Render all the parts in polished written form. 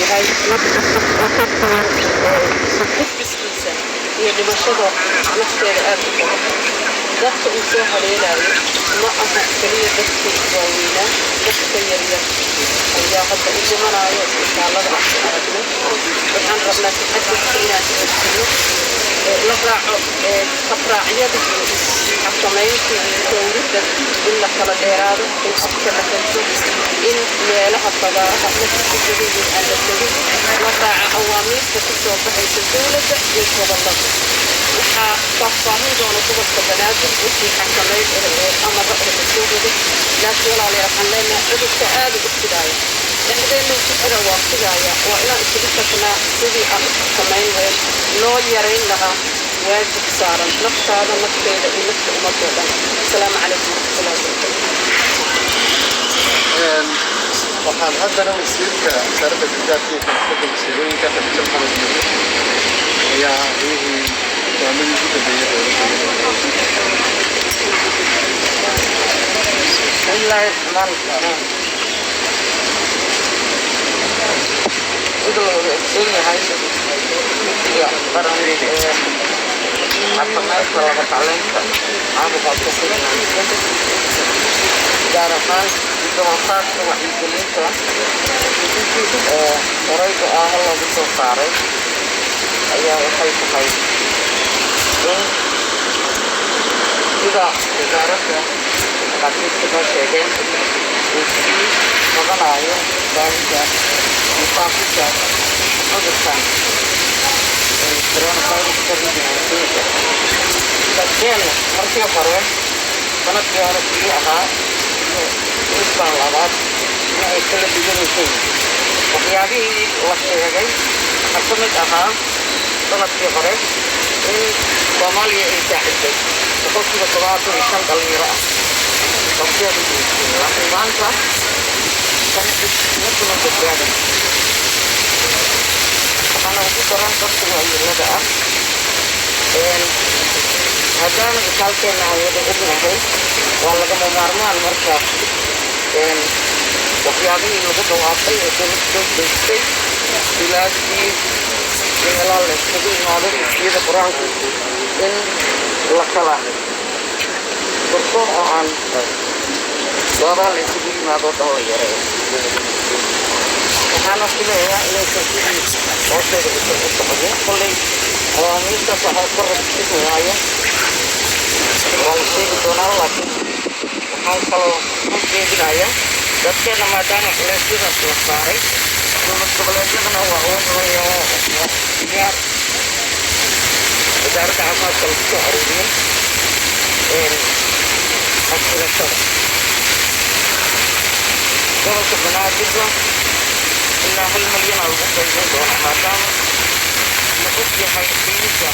yahay gudbiskiisa iyo dhimashada nafteeda aad u badan. Dadka uu soo haleelayo ma aha keliya dadkii waaweynaa, dadka yaryar ayaa hadda u dhimanayo isbitaallada aan ku aragnay. Waxaan rabnaa taxadirka inaan xoojino, la raaco habraacyada xakamaynta iyo dowladda, in la kala dheeraado, in afka la xirto, in meelaha fagaaraha dadka ku badan yihiin aan la tegin, la raaco awaamiirta ku soo baxaysa dowladda iyo gobollada. Waxaa faahfaahin doona gobolka Banaadir wixii xakamayn ee amara ee la soo rogay. Laakiin walaalayaal, waxaan leenahay cudurka aada u fidaaya, dhexdeennu ku xira waa fidaaya. Waa inaan isugu tagnaa sidii aan u xakamayn lahayn, loo yarayn lahaa. Waajib saaran naftaada, nafteeda iyo nafta ummadoo dhan. Asalaamu calaykum waraxmatullahi wabarakatu. Waxaan haddana wasiirka wasaaradda gargaarka iyo kahortagga masiibooyinka, Khadiija Maxamed Diiriye, ayaa arrimihii go'aamadii ugu dambeeyey dowladda. بسم الله الرحمن الرحيم. Sida la wada ogsoon yahay, guddiga qaran ee xakameynta laba kacleynta caabuqa COVID-19, gaar ahaan guddi-hoosaadka wacyigelinta oo horay go'aamo loogu soo saaray, ayaa waxay tahay in sida wasaaradda dhakhaatiirta noo sheegeen uu sii badanayo baahinta iyo faafidda cudurkan coronavirus COVID-19. Dadkeen markii hore, sanadkii hore sidii ahaa iyo midkan labaad in ay kala duwan yihiin. Waxyaabihii la sheegay waxaa ka mid ahaa sanadkii hore in Soomaaliya ay saaciday 75% dhalinyaro ah waqtiyada, laakiin maanta kan cidna kuma badbaadin. Waxaana ugu daran dadka waayeelada ah. Maadaama isaalkeenna aan wada ognahay, waa lagama maarmaan marka waxyaabihii lagu dhawaaqay ee dowladda soo deystay, bilaashii meelaha la isugu imaado, dugsiyada Qur-aanku, in la kala furto oo aan goobaha la isugu yimaado dhan la yareeyo. Waxaana filayaa inaysan sidii loo sheegay usan u soconin. Kolley awaamiirtaas waxaa ka rabsigi waayo waa la sheegi doonaa, laakiin waxaan kaloo u jeedinaya dadkeena, maadaama culeysyadaas la saaray, dowlad goboleedyadana waa uga diyaar wasaaradda caafimaadka lagu soo aruuriyey xogfurashada gobolka Banaadirna ilaa 1 milyan aa lagu qaybin doonaa, maadaama la og yahay qiimka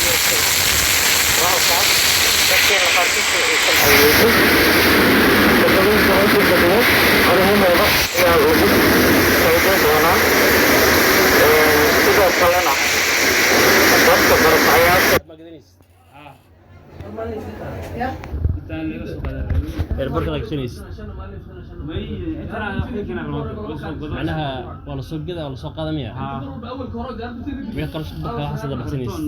yeeshay bahalkaas, dadkeena qaarkiisa aysan awoodin. 17 degmo arrimahooda ayaa lagu qaybin doonaa. Sidoo kalena dadka barakacayaasha. Airportka gashanaysid, macnaha waa lasoo gada, waa lasoo qaada miya? Wixii qarash ku baxaa waxaas ada baxsanaysid.